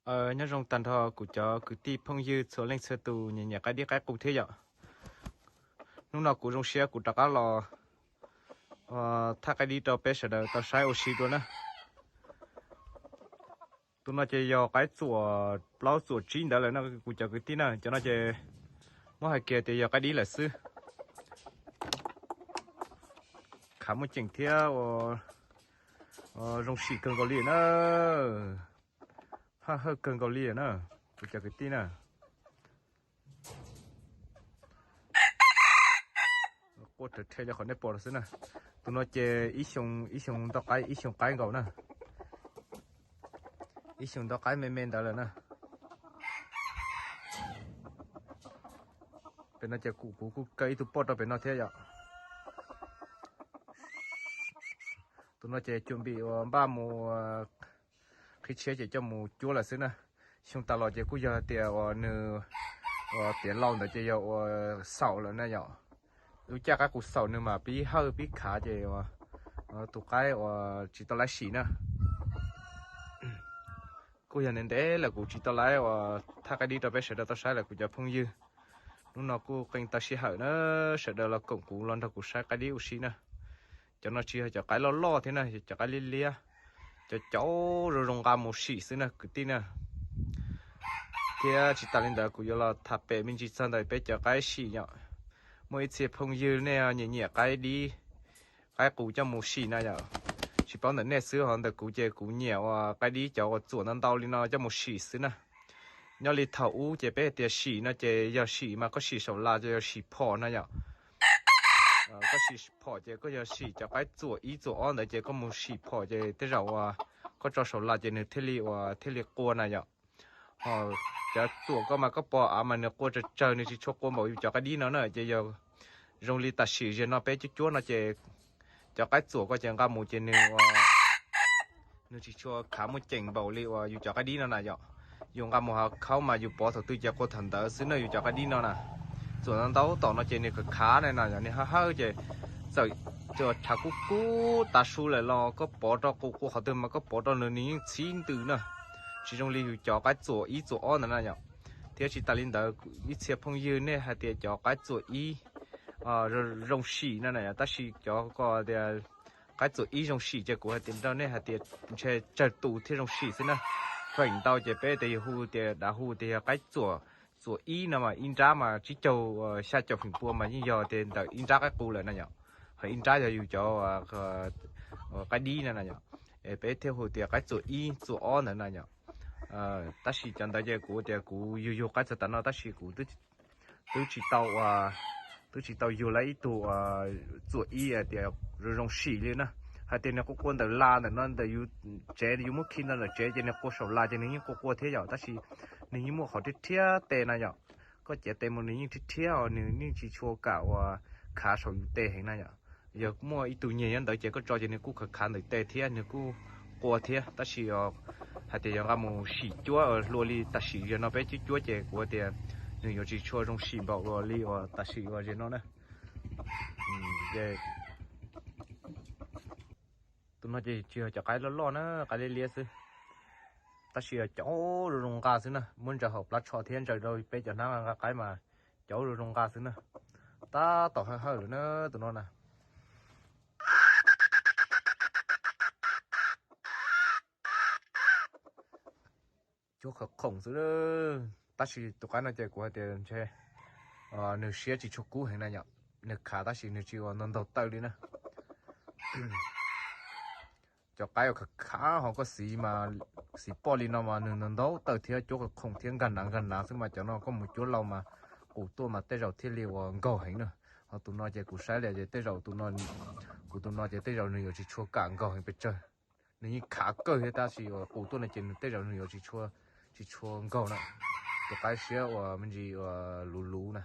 Nyob zoo tag nrho kuv cov kwv tij phooj ywg txhua leej txhua tus nyiam nyiam qaib dib qaib qus thiab yom. Hnub no kuv zoo siab kuv rov qab los thaj qaib dib rau peb sawv daws tau saib ua si dua na. Tus no ces yog qaib txuam plaub txuam tsib ntawd lawm no kuv cov kwv tij na. Cov no ces muab hais kiag tias yog qaib dib lawm xwb. Khav muaj ceem thiab ua zoo sim kawg nkaus li na. Haj hawj kawg nkaus li na, kuv cov kwv tij na. Quaj rhe rhe li qhov nej pom no xwb na. Tus no ces ib xyoo ib xyoo ntau qaib, ib xyoo qaib nkaus na. Ib xyoo ntau qaib me me ntawd lawm na. Pem no ces kuv kuj kaw ib tug poj rau pem no thiab yom. Tus no ces cuam npim uas npaj mus qhib tshiab ces coj mus cuab lawm xwb na. Xyoo tas los ces kuj yog tias uas nws uas tiav laus ntawd ces yog uas xaum lawm na yom. Lub caij qaib qus xaum nws mas pib hawj pib khav ces tus qaib uas tsis tau laib sim na. Kuj yog ntev ntev lawm kuv tsis tau laib uas thaj qaib dib rau peb sawv daws tau saib lawm kuv cov phooj ywg. Hnub no kuj qee tau sij hawm na, sawv daws los koom kuv los nrog kuv saib qaib dib ua si na. Cov no tsis yog cov qaib loj loj thiab na, yog cov qaib liab liab, cov cauv zoo zoo nqa mus sim xwb na kwv tij na. Thiab tsis tas li ntawd kuv yuav los tham pem me ntsis txog ntawm peb cov qaib sim yom. Muaj ib txhia phooj ywg nej nyiam nyiam qaib dib, qaib qus coj mus sim na yom. Tsis paub ntawm nej xwb ho ntawm kuv ces kuv nyiam uas qaib dib cov uas txuam ntau ntau li no coj mus sim xwb na. Nyob li thaum ub ces peb hais tias sim no ces yog sim mas koj sim saum las ces yog sim phom na yom. Koj sim phom ces koj yog sim cov qaib txuam ib txuam ob ntawd ces koj mus sim phom ces tej zaum uas koj tso saum las ces nws thiaj li uas thiaj li qua na yom. Ho cov txuam koj mas koj pom av mas nws qua tsawg tsawg, nws tsis tshua qua npaum yus cov qaib dib no na. Ces yog zoo li tam sim ziag no peb cuab cuab no ces cov qaib txuam koj ces nqa mus ces nws nws tsis tshua khav muaj ceem npaum li uas yus cov qaib dib no na yom. Yus nqa mus hav khaub mas yus pov thaum twg ces qua thaum ntawd xwb na yus cov qaib dib no na. Txuam ntau ntau tom no ces nws khav khav na no yom, nws hawj hawj ces txawm rhav kub kub tas su lawm los koj pov rau qus qua qhov twg mas koj pov rau nws nws yeej txhib ntws na. Tsis zoo li yus cov qaib txuam ib txuam ob ntawd na yom. Thiab tsis tas li ntawd ib txhia phooj ywg nej hais tias cov qaib txuam ib zoo sim no na yom, tab sis cov ko tias qaib txuam ib zoo sim ces kuv hais tias nrog nej hais tias ntshe tsawg tus thiaj zoo sim xwb na. Feem ntau ces peb tias yus hu tias dav hu tias yog qaib txuam, txuam ib no mas ib nrab mas tsib caug xya caum feem pua mas yeej yog tias ntawm ib nrab qaib qus lawm na yom. Ho ib nrab yog yus cov qaib dib no na yom. Es peb thiaj hu tias qaib txuam ib txuam ob ntawd na yom. Tab sis cov ntawd ces kuv tias kuv yug yug qaib txog tav no tab sis kuv twb tsis tau, twb tsis tau yug lawm ib tug txuam ib tias zoo zoo sim li na. Hais tias nws qua qua ntawm las ntawm no ntawm yus tsev, yus muab khi ntawm tsev ces nws qua saum las ces nws yeej qua qua thiab yom, tab sis nws yeej muaj qhov rhiab rhiab tes na yom. Koj ciav tes mus nws yeej rhiab rhiab os, nws yeej tsis tshua kam uas khav saum yus tes heev na yom. Yog muaj ib tug nyiag nyob ntawd ces koj tso ces nws kuj khav khav ntawm tes thiab nws kuj qua thiab, tab sis hais tias yog nqa mus sim cuab hlua li tam sim ziag no peb cuab cuab ces kuv tias nws yuav tsis tshua zoo sim npaum li uas tam sim uas ziag no na. Tus no ces tsis yog cov qaib loj loj na, qaib liab liab xwb, tab sis yog cov zoo zoo nqa xwb na, muab ntsaws hauv plab tsho thiab ntsaws rau peb cov hnab nqa qaib mas cov zoo zoo nqa xwb na. Tab tom hawj hawj lawm na tus no na. Cuab khoom khoom xwb, tab sis tus qaib no ces kuv hais tias ntshe nws siab tsis tshua kub heev na yom, nws khav tab sis nws tsis ua ntau ntau tawm li na. Cov qaib uas khav khav ho koj xiv mas, xiv poj li no mas nws ntau ntau tawm thiab cuab khoom khoom thiab nkag nav nkag nav xwb mas cov no koj mus cuab lauj mas qus tuaj mas tej zaum thiaj li uas nkaug heev na. Ho tus no ces kuv saib li ces tej zaum tus no, kuv tus no ces tej zaum nws yuav tsis tshua kam nkaug heev pes tsawg. Nws yeej khav kawg thiab tab sis uas qus tuaj no ces nws tej zaum nws yuav tsis tshua, tsis tshua nkaug na. Tus qaib siab uas me ntsis uas luv luv na,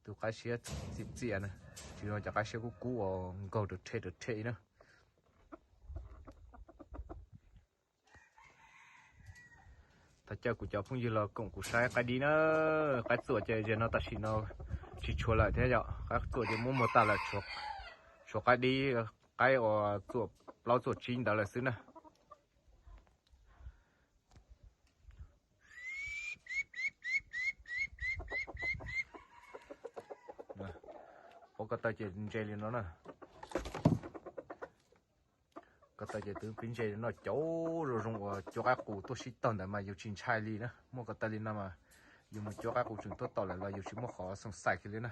tus qaib siab txias txias na, tsis yog cov qaib siab kub kub uas nkaug rau rhe rau rhe na. Thov caw kuv cov phooj ywg los koom kuv saib qaib dib na. Qaib txuam ces ziag no tam sim no tsis tshuav lawm thiab yom, qaib txuam ces muab muag tag lawm, tshuav qaib dib, qaib uas txuam plaub txuam tsib ntawd lawm xwb na. Ko taw ces ntse li no na. Ko taw ces twb pib ntse li no, cov zoo zoo uas cuab qaib qus tuaj sib tog ntawd mas yus tsis ntshai li na. Muaj ko taw li no mas yus mus cuab qaib qus tseem tuaj tom lawm los yus tsis muaj qhov xoom xaim kiag li na.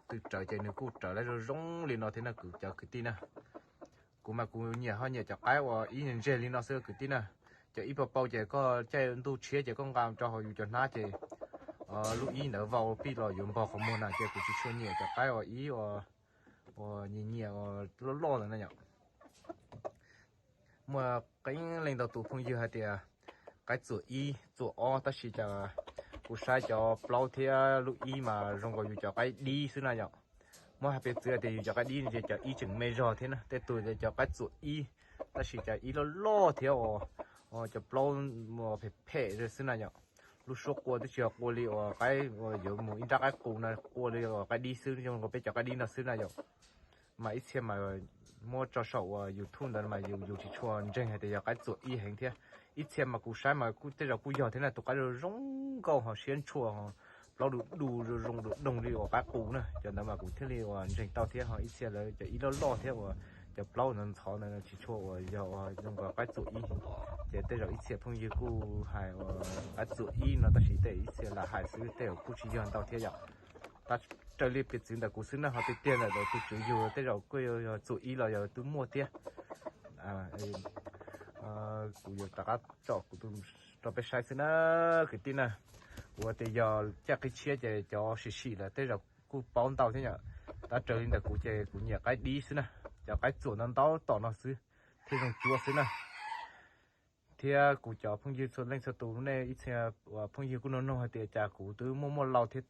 Twb rawv ces nws kuj rawv lawv zoo zoo li no thiab na kuv cov kwv tij na. Kuv mas kuv nyiam ho nyiam cov qaib uas ib ntse li no xwb kwv tij na. Cov ib pau pau ces koj caij ntuj tshiab ces koj nqa rau hauv yus cov hnab ces lub ib ntawd vau pij los yuav npog qhov muag na, ces kuv tsis tshua nyiam cov qaib uas ib uas nyiam nyiam uas loj loj ntawd na yom. Muaj qee leej ntau tus phooj ywg hais tias qaib txuam ib txuam ob, tab sis cas kuv saib cov plaub thiab lub ib mas zoo nkaus yus cov qaib dib xwb na yom. Muab hais piv txwv tias yus cov qaib dib ces cov ib tseem me zog thiab na, tej tug tias cov qaib txuam ib, tab sis cov ib loj loj thiab uas cov plaub phem phem xwb na yom. Lub suab qua twb tsis yog qua li uas qaib uas yuav mus ib nrab qaib qus na, qua li uas qaib dib xwb, zoo nkaus peb cov qaib dib no xwb na yom. Mas ib txhia mas muab tso saum uas YouTube ntawd mas yus tsis tshua ntseeg hais tias yog qaib txuam ib heev thiab. Ib txhia mas kuv saib mas kuj tej zaum kuj yog thiab na, tus qaib zoo zoo nkauj ho siab ntshua, plaub du du zoo zoo du doog li uas qaib qus na, cov ntawd mas kuv thiaj li uas ntseeg tau thiab. Ho ib txhia lawv cov ib loj loj thiab uas cov plaub ntxhov ntxhov ntawd tsis tshua uas yog uas zoo nkaus qaib txuam ib. Ces tej zaum ib txhia phooj ywg kuj hais uas qaib txuam ib no, tab sis tej ib txhia lam hais xwb, tej zaum kuj tsis yog ntau thiab yom. Tab raws li piv txwv ntawm kuv xwb na, ho tiag tiag ntawm tus tswv yug tej zaum kuj yog txuam ib los yog twb muaj thiab. Kuv yuav rov qab tsom kuv rau peb saib xwb na kwv tij na. Kuv tias yog caj qib tshiab ces cov sim sim lawm tej zaum kuj paub ntau thiab yom. Tab raws li ntawm kuv ces kuv nyiam qaib dib xwb na, cov qaib txuam ntau ntau tom no xwb thiaj zoo cuab xwb na. Thiab kuv cov phooj ywg txhua leej txhua tus, nej ib txhia phooj ywg kuj nug nug hais tias cas kuv twb muaj muaj lau thiab,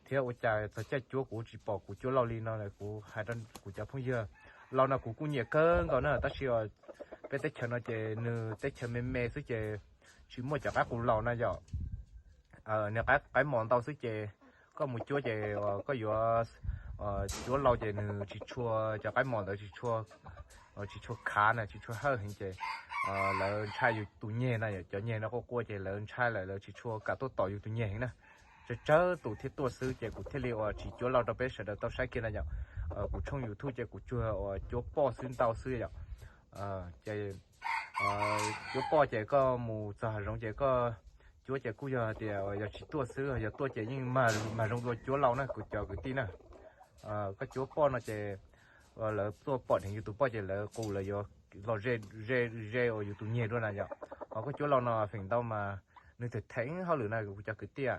thiab ua cas txog caij cuab kuv tsis pom kuv cuab lau li no. Kuv hais rau kuv cov phooj ywg, lau no kuv kuj nyiam kawg nkaus na, tab sis peb teb chaws no ces nws teb chaws me me xwb ces tsis muaj cov qaib qus laus na yom. Nws qaib mos ntau xwb ces koj mus cuab ces koj yuav cuab lau ces nws tsis tshua, cov qaib mos ntawd tsis tshua khav na, tsis tshua hawj heev ces lawv ntshai yus tus nyeg na yom. Cov nyeg no quaj quaj ces lawv ntshai lawm, lawv tsis tshua kam tuaj tom yus tus nyeg heev na. Tsawg tsawg tus thiaj tuaj xwb ces kuv thiaj li uas tsis cuab lau rau peb sawv daws tau saib kiag na yom. Kuv tshooj YouTube ces kuv tsuas uas cuab poj xwb ntau xwb yom. Ces cuab poj ces koj mus txog hav zoov ces koj cuab ces kuj yog hais tias yog tsis tuaj xwb, yog tuaj ces yeej mag zoo dua cuab lau na kuv cov kwv tij na. Koj cuab poj no ces lawv tuaj pom dheev yus tus poj ces lawv qus lawv yuav los ze ze ze uas yus tus nyeg dua na yom. Ho koj cuab lau no feem ntau mas nws them theem hauj lwm na kuv cov kwv tij.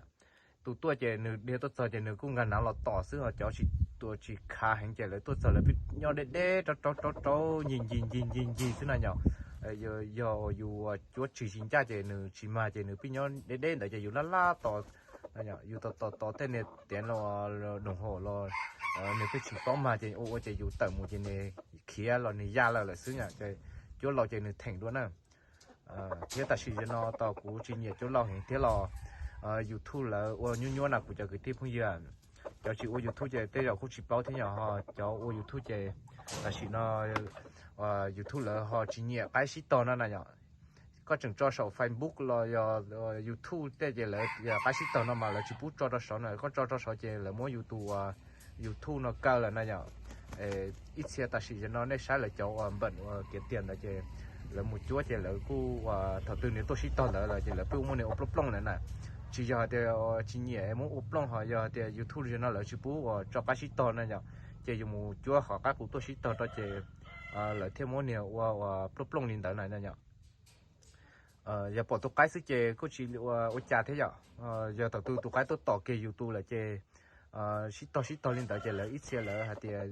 Tus tuaj ces nws dhia tuaj txog ces nws kuj nkag nav los tom xwb, ho cov tsis, tus tsis khav heev ces lawv tuaj txog lawv pheej nyob deb deb rau rau rau rau ncig ncig ncig ncig ncig xwb na yom. Yog yus cuab tsis tsis ncaj ces nws tsis mag ces nws pheej nyob deb deb ntawd ces yus laj laj tos, yus tos tos tos tej niag tiav los doos hom los nws pheej tsis paub mag ces ua ua ces yus tawm mus ces nws khiav los nws ya lawm lawm xwb na. Ces cuab lau ces nws theem dua na. Thiab tam sim no tos kuv tsis nyiam cuab lau heev thiab los YouTube lawv ua nyuab nyuab na kuv cov kwv tij phooj ywg. Cov tsis ua YouTube ces tej zaum kuj tsis paub thiab yom, ho cov ua YouTube ces tam sim no YouTube lawv ho tsis nyiam qaib sib tog no na yom. Koj tseem tso saum Facebook los yog YouTube tej ces lawv qaib sib tog no mas lawv tsis pub tso rau saud na, koj tso rau saud ces lawv muab yus tus uas YouTube no kaw lawm na yom. Ib txhia tam sim no nej saib lawv cov uas npam uas kiav tiag ntawd ces lawv mus cuab ces lawv kuj uas thaum twg nws tuaj sib tog ntawd lawm ces lawv pheej muab nws ua plooj plooj lawm na. Tsis yog hais tias tsis nyiam muab ua plooj, ho yog hais tias YouTube no lawv tsis pub uas tso qaib sib tog na yom. Ces yus mus cuab qhov qaib qus tuaj sib tog rau ces lawv thiaj muab niag ua uas plooj plooj li ntawd na yom. Yog pom tus qaib xwb ces kuj tsis ua cas thiab yom. Yog thaum twg tus qaib tuaj tom kiag yus tus lawm ces sib tog sib tog li ntawd ces lawv ib txhia lawv hais tias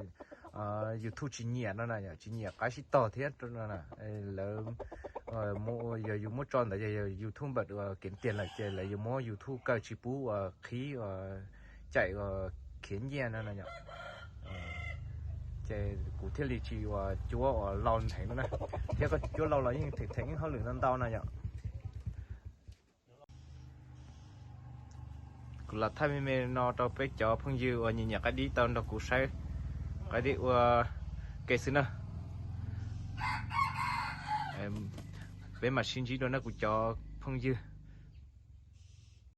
YouTube tsis nyiam no na, tsis nyiam qaib sib tog thiab. Lawv yog yus muab tso ntawd yog YouTube npam uas kiav tiag lawm ces lawv yuav muab YouTube kaw tsis pub uas qhib caim khiav nyiaj no na yom. Ces kuv thiaj li tsis uas cuab uas lau heev no na. Thiab koj cuab lau los yeej them theem hauj lwm ntau ntau na yom. Kuv los thaij me me no rau peb cov phooj ywg uas nyiam nyiam qaib dib tau nrog kuv saib qaib dib ua ke xwb na. Peb mam sib ntsib dua na kuv cov phooj ywg.